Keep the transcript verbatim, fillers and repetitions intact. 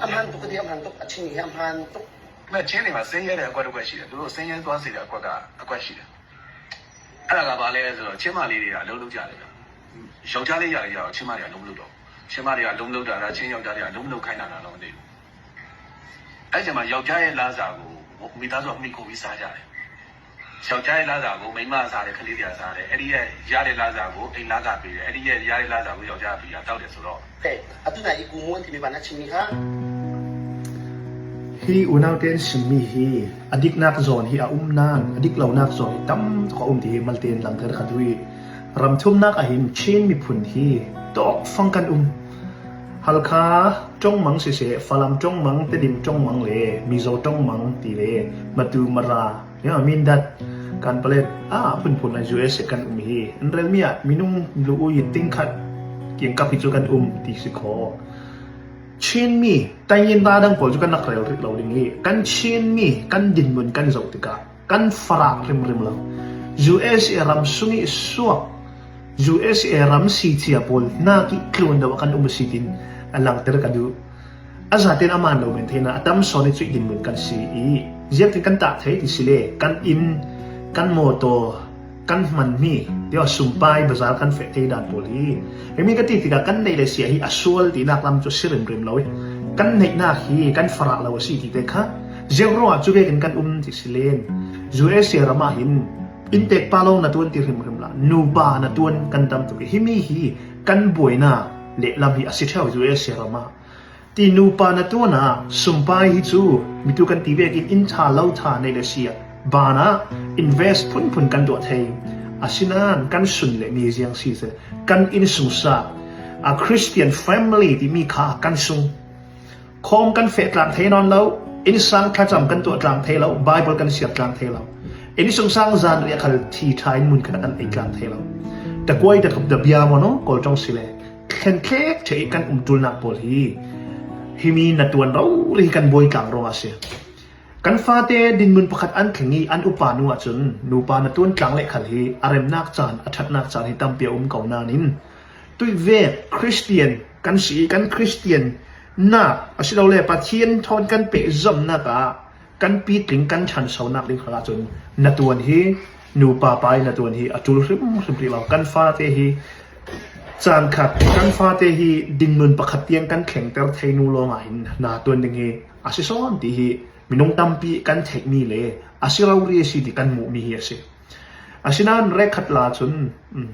အမှန်တုတ်ကတိအမှန်တုတ်အချင်းကြီးအမှန်တုတ် မချင်းတွေမှာဆင်းရဲတဲ့အကွက်တစ်ကွက်ရှိတယ်။ သူတို့ဆင်းရဲသွားစေတဲ့အကွက်ကအကွက်ရှိတယ်။ အဲ့ဒါကဘာလဲဆိုတော့ ချင်းမလေးတွေကအလုပ်လုပ်ကြတယ်ဗျ။ ယောက်ျားလေးရာတွေကတော့ချင်းမတွေကအလုပ်မလုပ်တော့ဘူး။ ချင်းမတွေကအလုပ်မလုပ်တာလား၊ ချင်းယောက်ျားတွေကအလုပ်မလုပ်ခိုင်းတာလားတော့မသိဘူး။ အဲ့ဒီမှာယောက်ျားရဲ့လစာကိုမိသားစုကမှီခိုပြီးစားကြတယ်။ ယောက်ျားရဲ့လစာကိုမိန်းမစားတယ်၊ ကလေးတွေကစားတယ်။ အဲ့ဒီရဲ့ရတဲ့လစာကိုအိမ်လခပေးတယ်။ အဲ့ဒီရဲ့ရတဲ့လစာကိုယောက်ျားကပြီးတာတောက်တယ်ဆိုတော့ ကဲ အတူတူအီကူမွန်တီမီပါနာချင်းမီဟာ Hi unau ten simmi hi, a diknak zawn hi a um nan, a dik lonak zawn hi tam tuk a um ti hi malte in langter khat uh hi. Ram thumnak ah hin Chin miphun hi tawkfang kan um. Halkha ṭong mang siseh, Falam ṭong mang, Tedim ṭong mang le Mizo ṭong mang ti le Matu Mara, ya, Mindat, Kanpalet a phunphun a U S A kan um hi. An relmi ah minung lu ui ting khat kiangkap hi cu kan um ti si khaw. Chin mi, taiin ta dang pawl cu kan rak rel rih lo ding i, kan Chin mi kan dinmun kan zoh tikah kan farah rimrim lo. U S A ram sung i suak, U S A ram si cia pawl nak i tluan deuh a kan um a si tin a langter ka duh. A zaten a man lo men theihna a tam sawn i cuih dinmun kan si i, ziangtin kan tah thei ti si le kan inn, kan mawtaw, kan hman mi, tiah sumpai bazar kan feh thei dan pawl hi. Himi ka ti tikah kan neih le sia hi a sual tinak lam cu si rimrim lo i, kan neihnak hi kan farah lo a si ti te kha ziang ruangah cu vekin kan um ti si len. U S A ram ah hin inntek pa lawng na tuan ti hrimhrim la, nupa na tuan kan tam tuk i, himi hi kan buainak lehlam hi a si ṭheu U S A ram ah. Ti nupa na tuan ah sumpai hi cu mitu kan ti vekin inn ṭha lo ṭha nei le si ah banah invest phunphun kan tuah thei. Asinain kan sun le mi ziang si se kan innsung sa a Christian family timi kha kan sung khawm kan feh tlang thei nawn lo, innsang thlacam kan tuah tlang thei lo, Bible kan siar tlang thei lo, innsungsang zan riahkhal thi ṭha in mun khat kan ei tlang thei lo. Takuai ta thup da bia maw no, Kawl ṭong si le thlen thlek ṭheh i kan um ṭulnak pawl hi himi na tuan rori hi kan buai tlang ruangah a si. Kan fate dinmun pakhat an thleng i an upa nu ahcun nupa na tuan tlang leh khal hi a remnak caan, a ṭhatnak caan hi tampi a um ko nain tuih vek Christian kan si i kan Christian nak asilole Pathian thawn kan pehzomhnak ah kan pitling kan ṭhansonak ding khalah cun na tuan hi, nupa pa i na tuan hi a ṭul hrimhrim rih lo. Kan fate hi caan khat, kan fate hi dinmun pakhat tiang kan thlengter thei nu lawngah hin na tuan ding hi a si sawn ti hi minung tampi kan theihmi le a si rori a si ti kan muhmi hi a si. Asinain rek khat la cun, um,